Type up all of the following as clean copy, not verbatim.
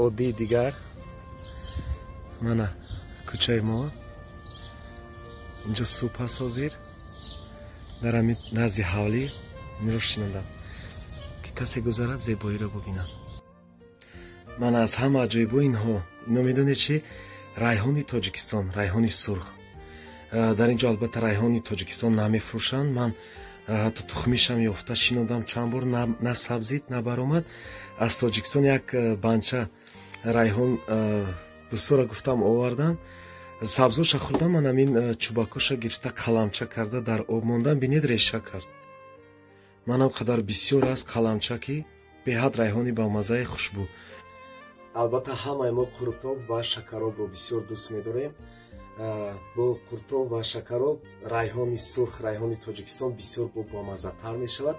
Оддии дигар мана кӯчаи мо. Инҷо субҳ аст ҳозир. Дар ҳамин назди ҳавлӣ инро шинондам, ки касе гузарад, зебоиро бубинад. Ман аз ҳама аҷоибо инҳо. Ино медонед чи? Райҳони Тоҷикистон, райҳони сурх. Дар инҷо албатта райҳони Тоҷикистон намефурӯшанд. Ман ҳатто тухмишам ёфта шинодам чанд бор, на сабзид, на баромад. Аз Тоҷикистон як банча райҳон дӯстора гуфтам, овардан. Сабзоша хӯрдам, ман ҳамин чӯбакоша гирифта қаламча карда дар об мондам, бинед, реша кард. Манам қадар бисёр аст қаламча, ки беҳад райҳони бамаззаи хушбӯ. Албатта ҳамаи мо қурутоб ва шакаробро бисёр дӯст медорем. Бо қурутоб ва шакароб райҳони сурх, райҳони Тоҷикистон бисёр бомаззатар мешавад.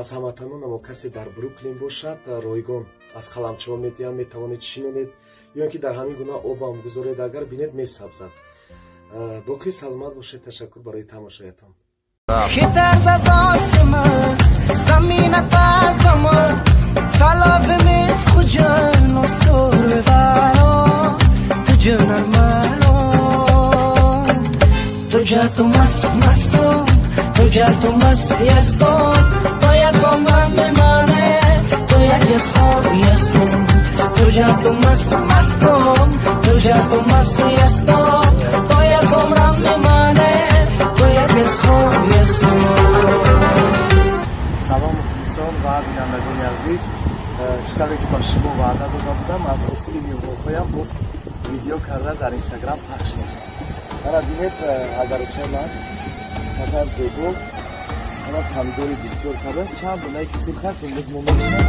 Аз ҳамватанон амо касе дар Бруклин бошад, ройгон аз қаламчаҳо медиҳанд, метавонед шинонед ё ин ки дар ҳамин гуна обам гузоред, агар бинед, месабзад. Боқӣ саломат бошед. Ташаккур барои тамошоятон. Салом, мухлисон ва бинандагони азиз. Чӣ тавре ки ба шумо ваъда дода будам, аз ҳосили ниҳолҳоям боз видео карда дар Инстаграм пахш мекунам. Мана бинед, агарочаи ман чӣ қадар зебо, мана помидори бисёр кардааст, чанд донае ки сурх аст, имрӯз мо мешинем.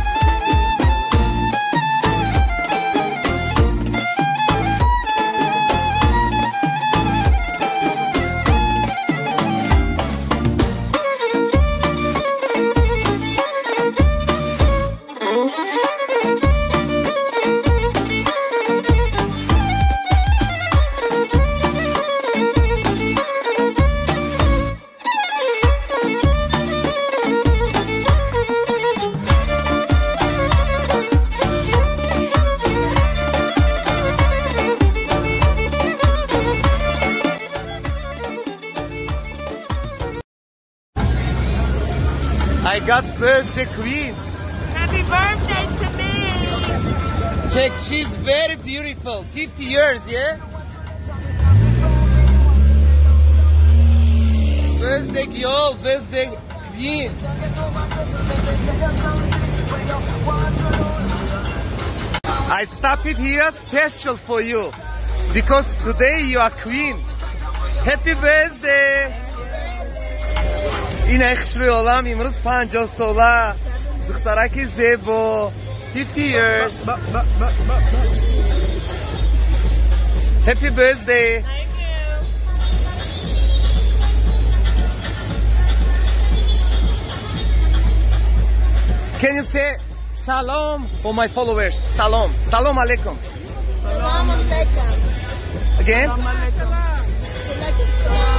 I got birthday queen. Happy birthday to me. Check, she's very beautiful. 50 years, yeah? Birthday girl, birthday queen. I stop it here special for you because today you are queen. Happy birthday. Ин хушрӯи олам имрӯз 50 сола, духтараки зебо, 50 years. Happy birthday. Thank you. Can you say salam for my followers? Salam. Salam alaikum. Salam alaikum. Again?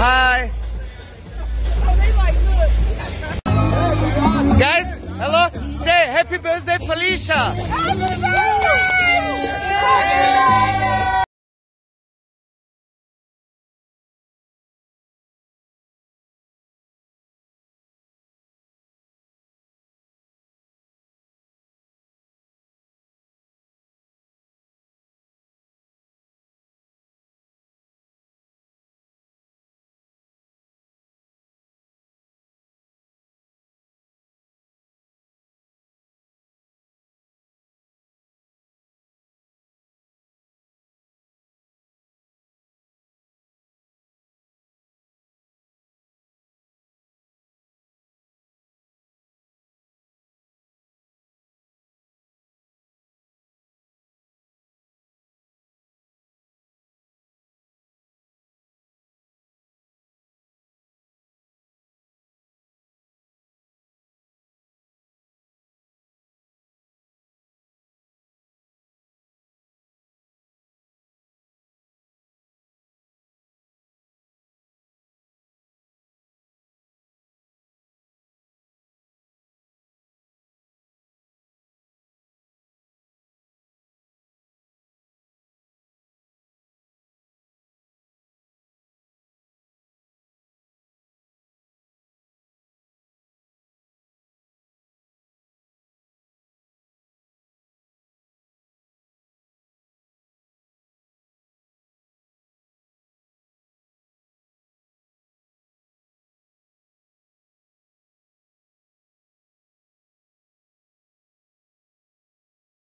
Hi. Guys, hello. Say happy birthday, Felicia. Happy birthday!